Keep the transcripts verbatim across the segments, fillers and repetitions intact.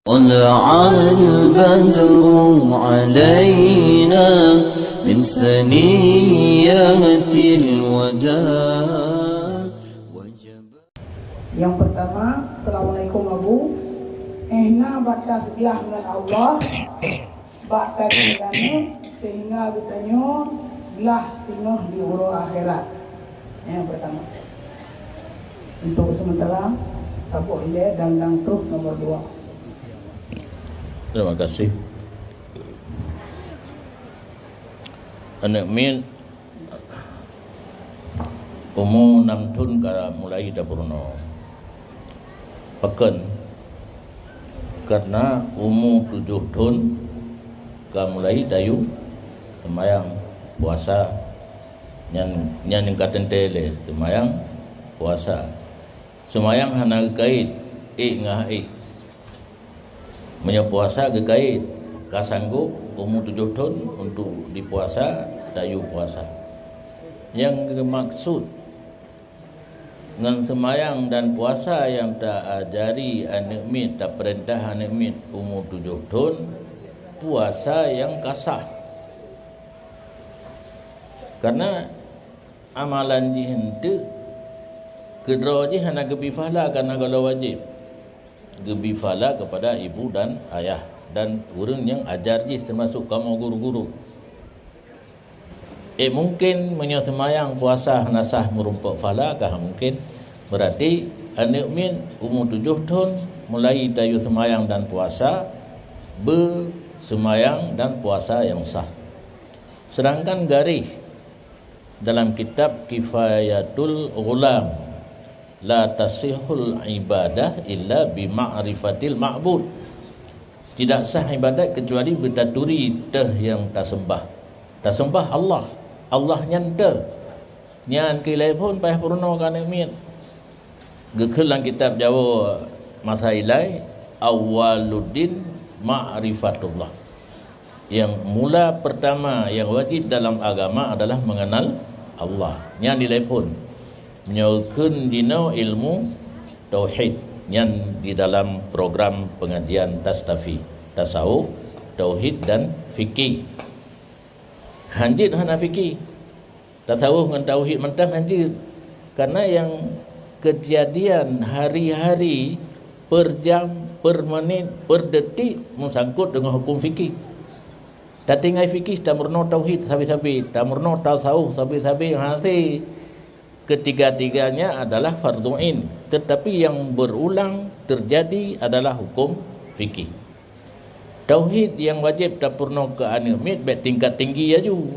طلع البدر علينا من ثنيات الوداع. Nyang peurtama, Assalamualaikum Abu. Éh na batas glah ngon Allah bak tadi ganeuk sehingga geutanyoe glah singoh di uroe akhirat. Nyang peurtama. Untuk sementara, saboh ilée dan dang troh nomor dua. Terima kasih. Aneuk miet umu nam thon ka mulai tapeurunoe. Pakon? Karena umu tujoh thon ka mulai tayue seumayang, puasa. Nyan, nyan nyang ka teuntée lé, seumayang, puasa. Seumayang hana geukait ék ngon ék. Meunyoe puasa geukait, ka sanggob umu tujoh thon untuk dipuasa, tayue puasa. Nyang geumaksud ngon seumayang dan puasa nyang ta-ajari aneuk miet, tapeurintah aneuk miet umu tujoh thon, puasa nyang ka sah. Karena amalan jih eunteuk, keudroe jih hana geubri pahala karena gohlom wajéb. Geubri pahala keupada ibu dan ayah dan ureuëng nyang ajar jih, teumasuk kamoe guru-guru. Eh, mungkin meunyoe seumayang puasa hana sah meurumpok pahala, ka mungkin. Berarti aneuk miet umu tujoh thon mulai tayue seumayang dan puasa, beuseumayang dan puasa nyang sah. Sedangkan garéh dalam kitab Kifayatul Ghulam, "La tasihul ibadah illa bi ma'rifatil ma'bud." Tidak sah ibadat kecuali beutaturi teuh nyang taseumbah. Taseumbah Allah. Allah nyan teuh. Nyan keuh ilée phon payah peurunoe keu aneuk miet. Geukheun lam kitab Jawoe masa ilée, "Awwaluddin ma'rifatullah." Nyang mula pertama nyang wajéb dalam agama adalah mengenal Allah. Nyan ilée phon. Meunyoe kheun jinoe ilmu tauhid, nyan di dalam program pengajian Tastafi, tasawuf, tauhid dan fikih. Hanjeuet hana fikih. Tasawuf ngon tauhid mantong hanjeuet. Karena nyang keujadian hari-hari, per jam, per menit, per detik meusangkot deungon huköm fikih. Tatinggai fikih, tameurunoe tauhid sabe-sabe, tameurunoe tasawuf sabe-sabe, hase ketiga-tiganya adalah fardhu ain. Tetapi yang berulang terjadi adalah huköm fikih. Tauhid nyang wajéb tapeurunoe keu aneuk miet bék tingkat tinggi laju.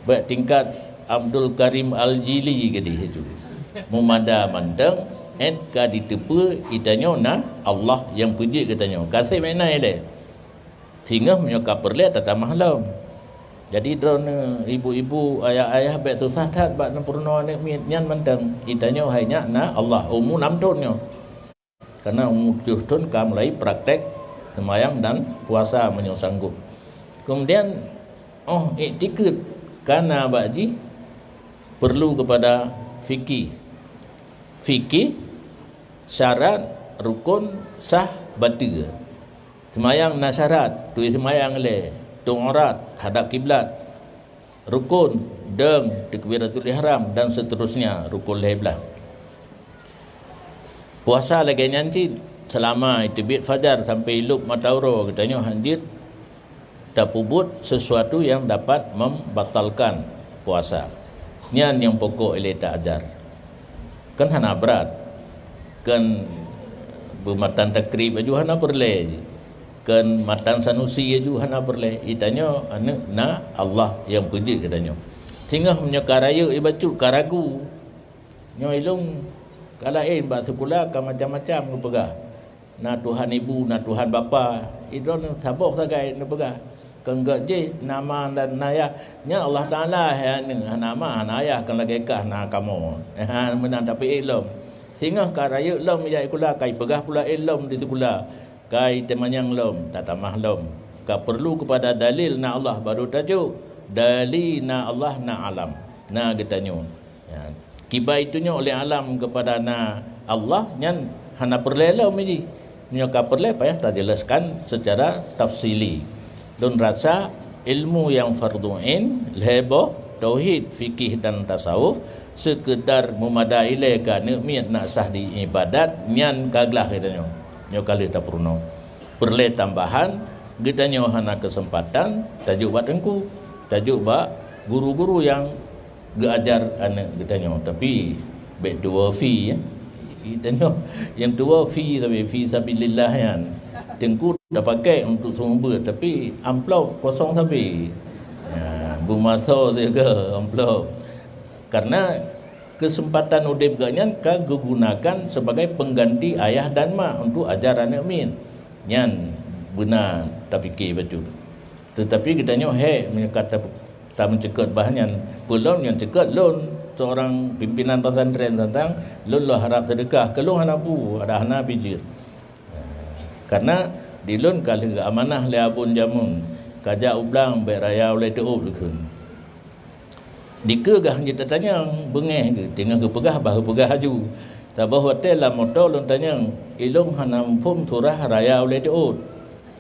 Bék tingkat Abdul Karim Al-Jili keudeh laju. Meumada mantong, ét ka jiteupeue geutanyoe na Allah nyang peujeuet geutanyoe. Ka seb meunan ilée. Singoh meunyoe ka peureulée tatamah lom. Jadi droeneuh ibu-ibu, ayah-ayah bék susah that bak neupeurunoe aneuk miet nyan mantong. Geutanyoe hai nyak na Allah, umu nam thon nyoe. Karena umu tujoh thon ka mulai praktek seumayang dan puasa meunyoe sanggob. Kemudian, óh iktikeuet ka na bak jih perlu keupada fikih. Fikih, syarat, rukon, sah, bateue. Seumayang na syarat, turi seumayang ilée, tueng aurat, hadab kiblat, rukon, dong, takbiratul ihram dan seterusnya, rukon lhée blaih. Puasa lagée nyan cit, seulama teubiet fajar sampai lhôb mata uroe geutanyoe hanjeuet tapeubuet sesuatu nyang dapat membatalkan puasa. Nyan nyang pokok ilée ta ajar. Kan hana brat. Kan beumatan takrib laju hana peureulée. Kan matan Sanusi laju hana peureulée. Geutanyoe aneuk na Allah nyang peujeuet geutanyoe. Singoh meunyoe ka rayeuk ibacut ka ragu. Nyoe ilôn ka laén bak sikula ka macam-macam geupeugah. Na Tuhan ibu, na Tuhan bapa. Idroeneuh saboh sagai neupeugah. Keunggak jih na ma dan na yah. Nyan Allah Taala hai aneuk, hana ma, hana ayah, kon lagée kah na kamoe. Meunan tapi ilom. Singoh ka rayeuk lom jak sikula, ka ipeugah pula ilom di sikula. Ka iteumanyong lom, tatamah lom. Ka perlu keupada dalil na Allah baru tajok. Dalil na Allah na alam. Na geutanyoe. Ya. Kiban itunyok lé alam keupada na Allah nyan hana peureulée lom jih. Nyoe ka peureulée payah tajeulaskan seucara tafsili. Lôn rasa ilmu nyang fardhu ain, lhée boh, tauhid, fikih dan tasawuf, seukeudar meumada ilée keu aneuëk miet nak sah di ibadat, nyan ka glah geutanyoe. Nyoe ka lheueh tapeurunoe. Peureulée tambahan, geutanyoe hana keuseumpatan tajok bak teungku, tajok bak guru-guru nyang geuajar aneuëk geutanyoe, tapi bék tuwoe fi, ya. Geutanyoe nyang tuwoe fi, tapi fi sabilillah nyan. Teungku tapakai untuk sumber, tapi amplop kosong sabe. Ya, beumaso siga amplop. Karena keuseumpatan udeb geuh nyan ka geugunakan sebagai pengganti ayah dan mak untuk ajar aneuëk miet. Nyan beuna tapike bacut. Teutapi geutanyoe hék meunyoe ka ta-, tameuceukeut bah nyan. Peulom nyang ceukeut lôn, seurang pimpinan pesantren tantang lôn lôn harab seudeukah, keu lôn hana peue, ada hana bijeuet. Karena di lôn ka lheueh amanah lé abon jameun, ka jak u blang bék raya ulée teuôt geukheun. Dikeue gah jeuet tatanyong, beungéh geuh, teungoh geupeugah bah geupeugah laju. Saboh watée lam moto lôn tanyong, ilôn hana muphom surah raya ulée teuôt.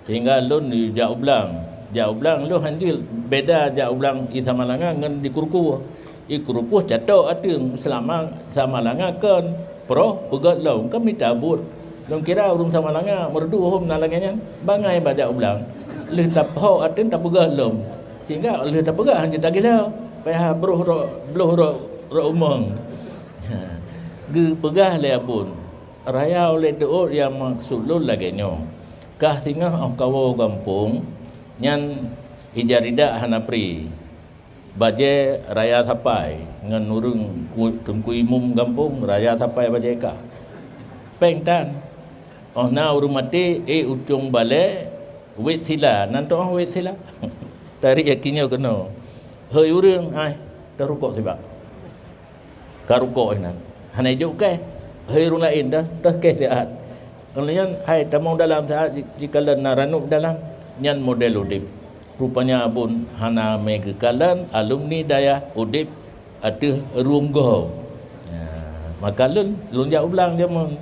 Sehingga lôn jak u blang. Jak u blang lôn hanjeuet beda jak u blang i Samalanga ngon di Krukoh. I Krukoh catok ateueng, seulama Samalanga kon proh peugét lom, kon mita buet. Lôn kira ureuëng Samalanga meureudu hom na lagée nyan, bangai bak jak u blang. Lheueh taphok ateueng tapeugét lom. Sehingga lheueh tapeugét hanjeuet tagila, payah broh rot, bloh rot, rot umong. Geupeugah lé abon, raya ulée teuôt nyang maksud lôn lagée nyoe. Kah singoh óh kawoe gampông, nyan ija ridak hana pri. Bajée raya sapai ngon ureuëng ku-, teungku imum gampông raya sapai bajée kah. Péng tan. Óh na ureuëng maté, ék u cong balée, wét sila, nan teuh wét sila. Tarék yakin nyoe keunoe. Hôi ureuëng, hai, teuh rukok sibak. Ka rukok inan. Hana ijok keh. Hôi ureuëng laén dah, teuh keh siat. Ngon lagée nyan, hai tamong dalam siat ji-, jikalon na ranub dalam. Nyan model udeb. Rupanya abon hana mé geukalon alumni dayah udeb ateueh rueng gob. Ya, maka lôn, lôn jak u blang jameun.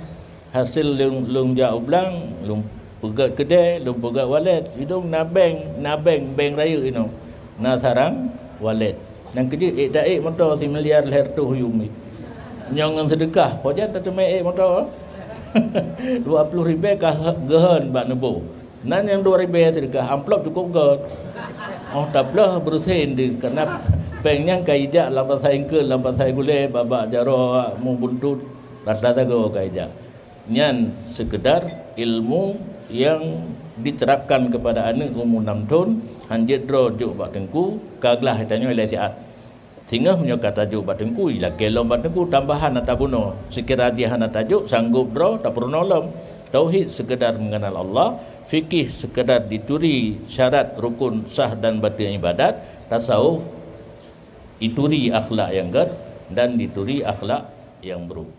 Hasil lôn, lôn jak u blang, lôn peugét keudée, lôn peugét walet. Idong na bank, na bank, bank rayeuk inoe. Na sarang walet. Nyang keujeuet ék taék moto similiar lhée reutôh yum. Nyoe ngon seudeukah, pajan tateumé ék moto? Dua ploh ribée ka geuhon bak neuboh. Nan nyang dua ribée seudeukah, amplop cukôp gét. Óh tabloh beureusen deuh, karena péng nyan ka ijak lam pasai eungkôt, lam pasai gulée, bak-bak jaroe, mubuntut, rata sagoe ka ijak. Nyan seukeudar ilmu nyang diterapkan keupada aneuëk umu nam thon, hanjeuet droe jok bak teungku, ka glah tanyoe ilée siat. Singoh meunyoe ka tajok bak teungku, ilakée lom bak teungku, tambahan ata bunoe. Seukira jih hana tajok, sanggop droe, tapeurunoe lom. Tauhid seukeudar meungenal Allah, fikih seukeudar dituri syarat rukun sah dan bateue ibadat, tasawuf dituri akhlak nyang gét dan dituri akhlak nyang brôk.